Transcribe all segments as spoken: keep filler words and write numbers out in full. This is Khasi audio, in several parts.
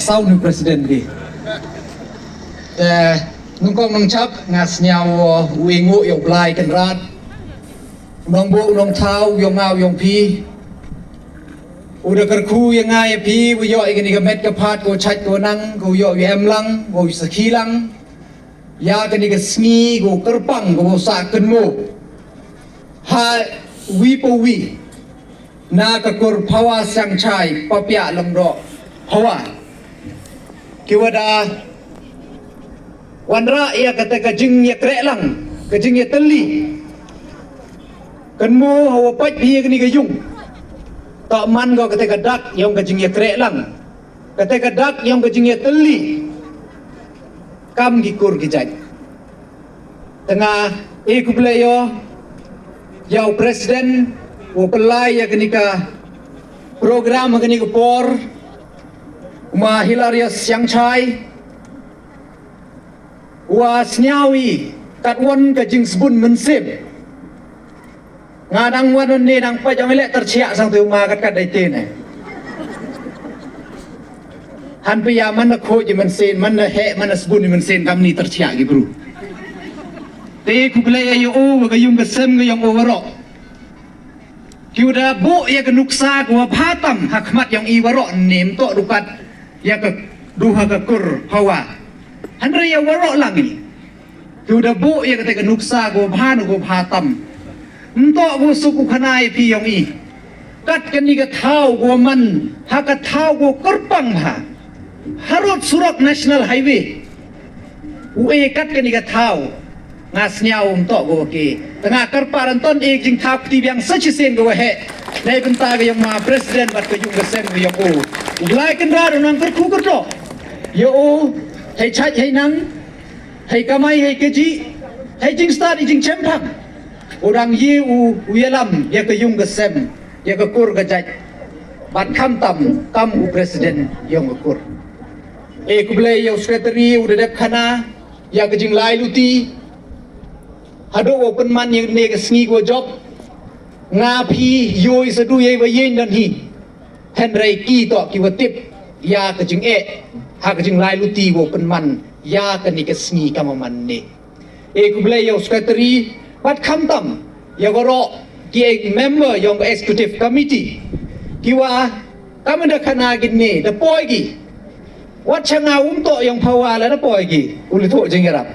Saw nu president ki. Te nongkong nongchap nga sniaw u ingu ïa u Blai Kynrad. Nongbuh nongthaw ïong nga ïong phi. U da kyrkhu ïa nga ïa phi u ïoh ïa kani ka met ka phad ko chait ko nang ko ïoh ïa em lang ko sakhi lang. Ïa kani ka sngi ko kyrpang ko sa kynmo. Ha wi po wi. Na ka kur Phawa Siangchai Papiah Longdoh Phawa. Ki wada wanrah ïa kata ka jingïakreh lang ka jingïatylli. Kynmo hawa pait phi ïa kani ka ïung. Ta man ko kata ka dak ïong ka jingïakreh lang. Kata ka dak ïong ka jingïatylli. Kam ki kur ki jait. Tanga e kublei ïa u president u pynlai ïa kani ka program kani ka por ma Hilarius Siangchai. Wa sniawi kat wan ka jingsbun mynsiem. Nga dang wan ne dang pajong ile terchiak sang tu ma kat kat dai te ne. Han pia man na kho ji mynsiem man na he man na sbun ji mynsiem kam ni terchiak ji bru. Te kublei ïa u wa ka yung ka sem ka yung u warok. Ki u da buh ïa ka nuksa ka wa bha tam ha khmat ïong i waroh nim toh rukat ïa ka duha ka kur hawa. Hynrei ïa waroh lang i. Ki u da buh ïa kata ka nuksa ka wa bha nu ka wa bha tam. Ntoh ka wa suk u khana ïa phi ïong i. Kat kani ka thaw ka wa man ha ka thaw ka wa kyrpang bha. Harud surok National Highway. U e kat kani ka thaw. Nga sniaw um toh go ke. Tanga kyrpar anton e jing thaw kti biang sa chisien go he. Nei bynta ga yong ma president bat ka yung ga sem ga yong u. U Blai Kynrad u nang kyrkhu kyrdoh. Yo u hei chait hei nang. Hei kamai hei kaji. Hei jing stad i jing chempang. U dang ye u u yalam ya ka yung ga sem. Ya ka kur ga jait. Bat kham tam kam u president yong ka kur. E kublei ïa u secretary u da dep khana ïa ka jinglai luti. Haduh wa pynman ïa ne ka sngi ko jop. Nga phi ïoi sa du ïa wa ïeng dan hi. Hynrei ki to ki wa tip ïa ka jingeh ha ka jinglai luti wa pynman ïa ka ni ka sngi ka man ne. E kublei ïa u secretary bat kham tam ïa waroh ki e member yong ka executive committee ki wa kam da khana gin ne da poi gi. Wat cha nga um toh yong phawa la da poi gi u li thoh jingïarap.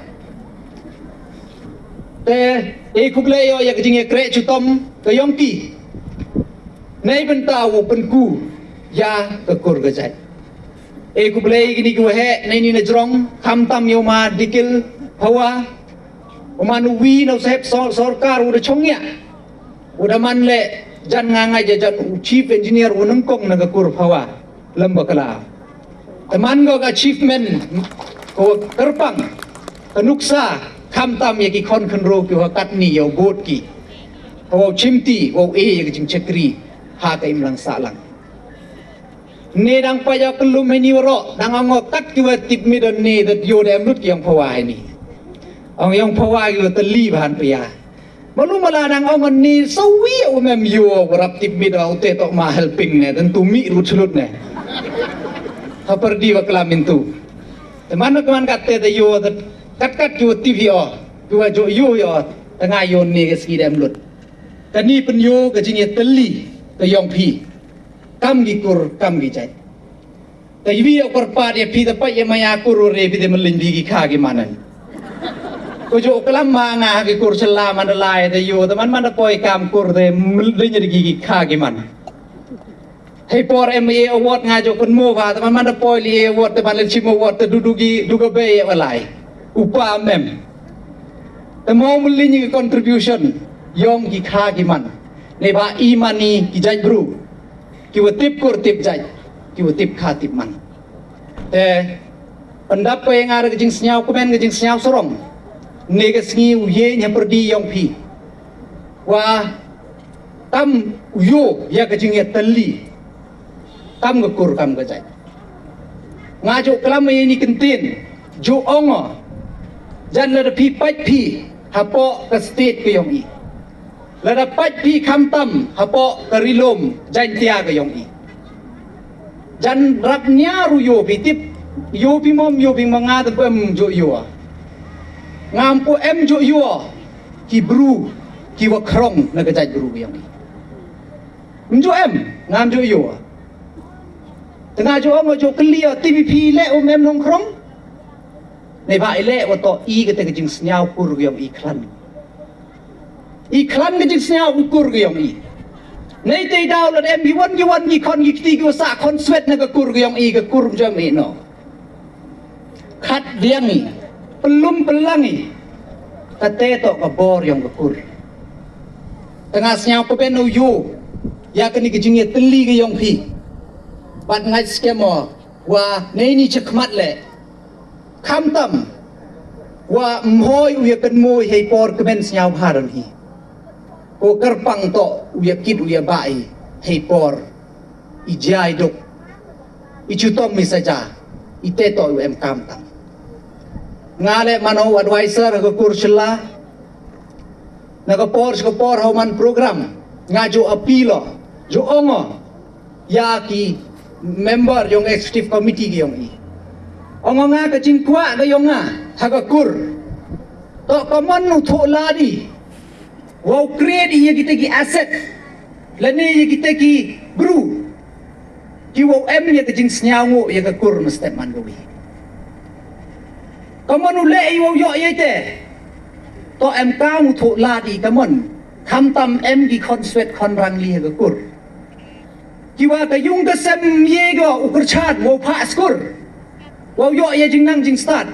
Te e kublei ïa ka jingïakreh chutom ka yong ki. Nei bynta u pynku ïa ka kur ga jait. E kublei kini ki wa he nei ni na jrong kham tam ïa u ma dikil phawa. U man u wi na u saheb sor- sorkar u da chong ïa. U da man le jan nga ngai ja jan u chief engineer u nangkong na ka kur phawa. Lem bakla. Te man go ka achievement ko kyrpang ka nuksa kham tam ïa ki khon khynro ki wa katni ïa u bot ki. Ko chimti ko e ïa ka jingchakri ha ka imlang sahlang. Ne dang pa ïa kyllum hei ni waroh dang ong kat ki wa tip mi don ne dat yo dem lut ki yong phawa hei ni. Ong yong phawa ki wa tali bahan pia. Malu mala dang ong ni sawi u mem yo wa rap tip mi da u te tok ma helping ne dan tu mi rut sulut ne. Ha perdi wa klam intu. Te man wa kman kat te te yo dat kat kat ki wa tip yo ki wa jo yo yo tanga yo ne ka ski dem lut. Kani pynïoh ka jingïatylli ka yong phi. Kam ki kur kam ki jait. Ka ywi ïa u kyrpad ïa phi da pait ïa maya kur re phi da mylliñ di ki kha ki manan. Ko jo klam ma nga ha ki kur shylla man da lai da yo da man man da poi kam kur da mylliñ di ki ki kha ki man. Hei por em ïa award nga jo kun mo ba da man man da poi li award da man len chim award da du du gi du ga bei ïa walai. Upa mem. Te mo mylliñ ki contribution yong ki kha ki man. Ne ba i mani ki jait bru. Ki wa tip kur tip jait. Ki wa tip kha tip man. Te pyndap ko ïa nga da ka jingsngew kmen ka jingsngew sarong. Ne ka sngi u ye nya perdi yong phi. Wa tam u yo ïa ka jingïatylli. Kam ka kur kam ka jait. Nga ju klam ïa ni kyntien ju ong. Jan lada phi pait phi hapoh ka state ka yong i. Lada pait phi khamtam hapoh ka ri lum Jaintia ka yong i. Jan rap nia ru yo phi tip. Yo phi mom yo phi ma nga da em jo yo. Ngam pu em jo yo. Ki bru ki wa krong na ka jait bru yong i. Em jo em ngam jo yo. Tengah jo ong jo keli ya T V P le um em nong krong. Nei ba i le wa to i kata ka jingsniaw kur yong i klan. I klan ka jingsniaw u kur ka yong i. Nei te daw la em ki wan ki wan ki khon ki kti ki wa sa khon swet na ka kur ka yong i ka kur jong i no. Khat diang i. Pelum pelang i. Kate to ka bor yong ka kur. Tengah sniaw peben u yu. Ya kani ka jingya teli ka yong phi. Bat ngai skemo. Wa nei ni chakmat le. Khamtam wa mhoi u ya kan mui hei por kemen sniaw bharan hi. Ko kerpang to u ya kit u ya bai hei por i jai duk i chutom i saja i te to u em kamtam. Nga le mano advisor ha ka kur shilla na ka por shka por hau man program nga jo apilo jo ongo ya ki member yong executive committee ki yong i. Ong nga ka jingkwah ka yong nga ha ka kur. To ka mon u thoh ladi. Wow create ya kita ki asset. Lane ya kita ki bru. Ki wow em ya ka jingsniaw ngo ya ka kur mestep man ka wi. Ka mon u le i wow yok ya te. To em ka u thoh ladi ka mon. Khamtam em ki khon swet khon rang li ya ka kur. Kiwa ka yung ka sem ye go u kyrchan wow pha skur. Wow yok ya jingnang jingstad.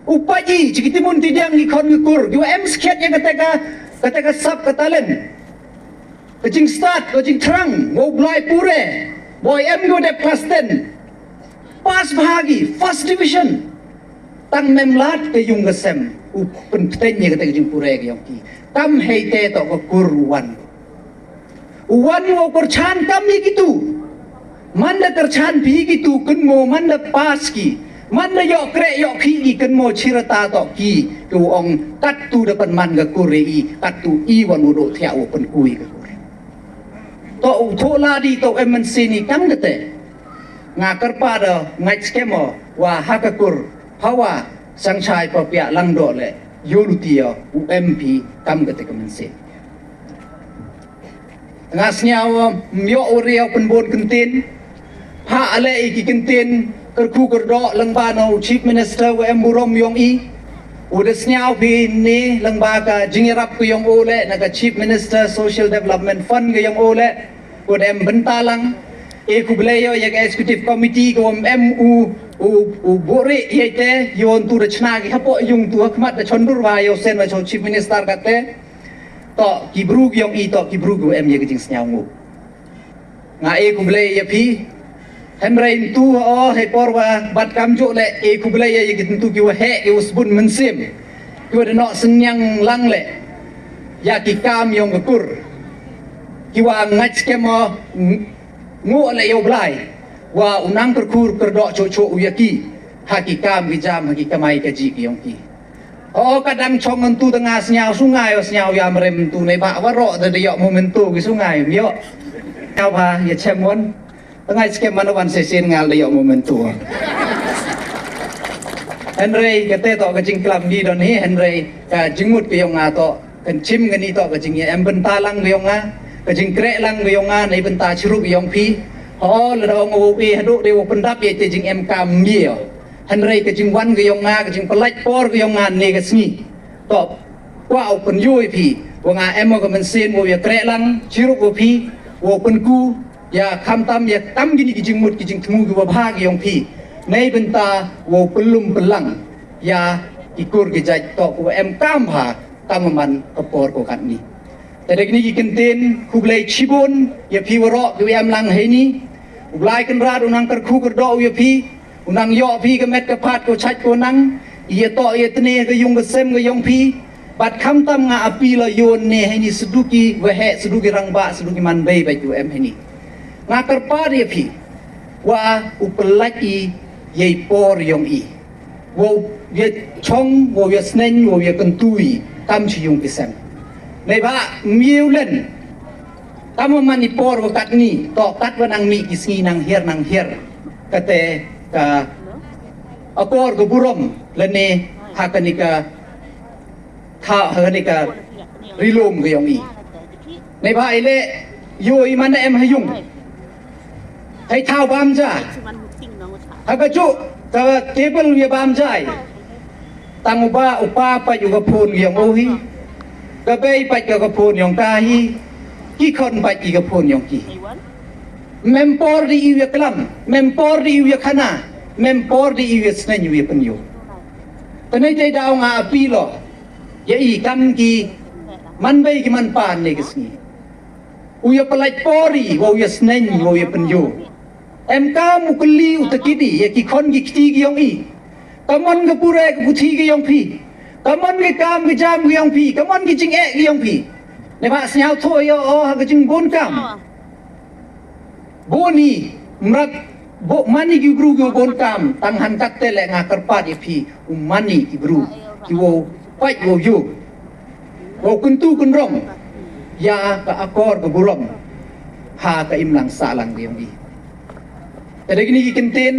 U paji chikitimun tidiang ki khon ki kur. Kiwa em skhet ya kata ka kata ka sap ka talent. Ka jingstad ka jingtrang wow blai pure. Boy em go dep class ten. Pas bhagi first division. Tang mem lad ka yung ka sem u pynpteng ya kata ka jingpure ka yong ki. Kam hei te to ka kur wan. Wan wa kyrchan kam hi kitu. Man da kyrchan phi kitu kynmo man da pas ki. Man da yok krek yok khi ki kynmo chirata to ki. Tu ong kat tu da pan man ka kur i kat tu i wan u do thiah u pan kui ka kur. To u thoh ladi to em man sini kam kate. Nga kyrpa da ngait skemo wa ha ka kur hawa sangchai pa pia lang do le yolutia u M P kam kate ka man sini. Nga sniaw myo u riaw pynbon kyntin. Ha ale i ki kyntin kyrkhu kyrdo lang ba no chief minister wa em burom yong i. U da sniaw phi ni lang ba ka jingyarap ku yong u le na ka chief minister social development fund ka yong u le. Ku da em bynta lang. E ku blei yo ya ka executive committee ku em u u u bore ye te yon tu da chna ki hapo yung tu hakmat da chondur wa yo sen wa chief minister kate. To ki bru ki yong i to ki bru ki em ya ki jingsniaw ngu. Nga e ku blei ya phi. Hynrei ntu o hei por wa bat kam juk le e ku blei ya ya ki ntu ki wa he ki wa sbun mynsiem. Ki wa da nok senyang lang le ya ki kam yong ka kur. Ki wa ngach ke mo ngu le yow blai wa u nang kyrkur kyrdok chok chok u ya ki ha ki kam ki jam ha ki kamai ka ji ki yong ki. O ka dang chong ngan tu tanga sniaw sungai o sniaw yam rem tu nei ba warok da da yok momento ki sungai myo. Sniaw ba ya chem won. Tangai skem mana wan sesin ngal da yok momento. Hynrei kate to ka jingklam ngi don hi hynrei ka jingmut ka yong nga to kan chim ka ni to ka jingya em bynta lang ka yong nga ka jingkrek lang ka yong nga nei bynta chirup yong phi. Ho la da ong o pi haduk de o pyndap ye te jing em kam ngi yo. Hynrei ka jingwan ka yong nga ka jingpyllait por ka yong nga ne ka sngi. To kwah u pynyoo ïa phi wa nga em ka mynsiem wow ïa kreh lang chirup wa phi wow pynku ïa khamtam ïa kam kini ki jingmut ki jingthmu ki wa bha ki yong phi. Nei bynta wow pynlum pynlang ïa ki kur ki jait to ku em kam bha kam man ka por ko katni. Te da kini ki kyntien khublei chibun ïa phi warok ki wa em lang heini. U Blai Kynrad u nang kyrkhu kyrdoh u ïa phi. U nang ïoh phi ka met ka phad ko chait ko nang ïa to ïa tne ka yung ka sem ka yong phi. Bad khamtam nga api la yon ne heini seduki wa he seduki rangbah seduki man bei bad u em heini. Nga kyrpad ïa phi wa u pynlait i ïa i por yong i. Wow ïa chong wow ïa sneng wow ïa kyntu i kam chi yung ki sem. Nei ba miu len. Kam man i por wa katni, to kat wa nang mih ki sngi nang hiar nang hiar. Kate ka akor ka burom lane ha kane ka tha ha kane ka rilum ka yong i. Neibhah i leh yoh i man em ha yung. Hei thaw bam ja. Ha ka juh ka table u ya bam ja i. Tang u bah u pa pait u ka phone yong u hi. Ka bei pait ka ka phone yong ka hi. Ki khon pait ki ka phone yong ki. Mem por di i u ya klam, mem por di i u ya khana, mem por di i u ya sneng u ya pynyoh. Te neitei daw nga appeal o ya i kam ki man bei ki man pa ne ka sngi. U ya pynlait por i wa u ya sneng wa u ya pynyoh. Em kam u kylli u takidi ya ki khon ki kti ki yong i. Kamon ka pure ka puthi ki yong phi. Kamon ka kam ka jam ki yong phi. Kamon ki jingeh ki yong phi. Neibhah sniaw thoh ya o ha ka jingbun kam. Bun i mrad bun man i ki bru ki bun kam tang han katte leh nga kyrpad ya phi u man i ki bru ki wow pait wow yoh wow kyntu kynrong ya ka akor ka burom ha ka imlang sahlang ki yong i. Te da kini ki kyntien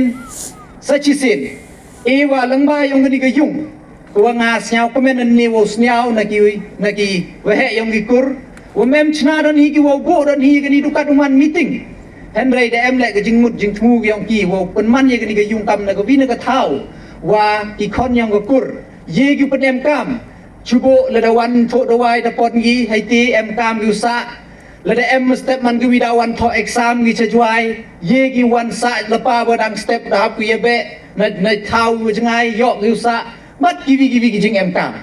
sa chisien e wa lyngba yong kani ka yung. Ka wa nga sniaw kmen ne wow sniaw na ki na ki waheh yong ki kur. Wa mem chna don hi ki wow buh don hi kani dukat u man meeting. Hynrei da em leh ka jingmut jingthmu ki yong ki wow pynman ya kani ka yung kam na ka wi na ka thaw. Wa ki khon yong ka kur ye ki pynem kam. Chubuh lada wan thoh dawai da pon ki hei te em kam ki u sah. Lada em step man ki wi da wan thoh exam ki cha Jwai ye ki wan sah lapa ba dang step da hap ki ya beh na na thaw wi jngai yoh ki u sah. Mat ki wi ki wi ki jing em kam.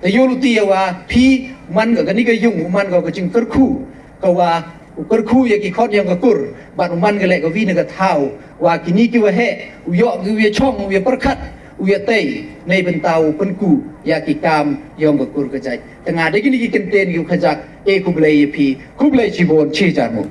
Te yoh luti ya wa phi man ka kani ka yung man ka ka jing kyrkhu ka wa u kyrkhu ya ki khon yong ka kur. Bad u man ka leh ka wi na ka thaw wa kini ki waheh u yoh ki u ya chong u ya pyrkhat u ya tei nei bynta u pynku ya ki kam yong ka kur ka jait. Te nga da kini ki kyntien ki u khajak e khublei ya phi khublei chibun chi jar mu.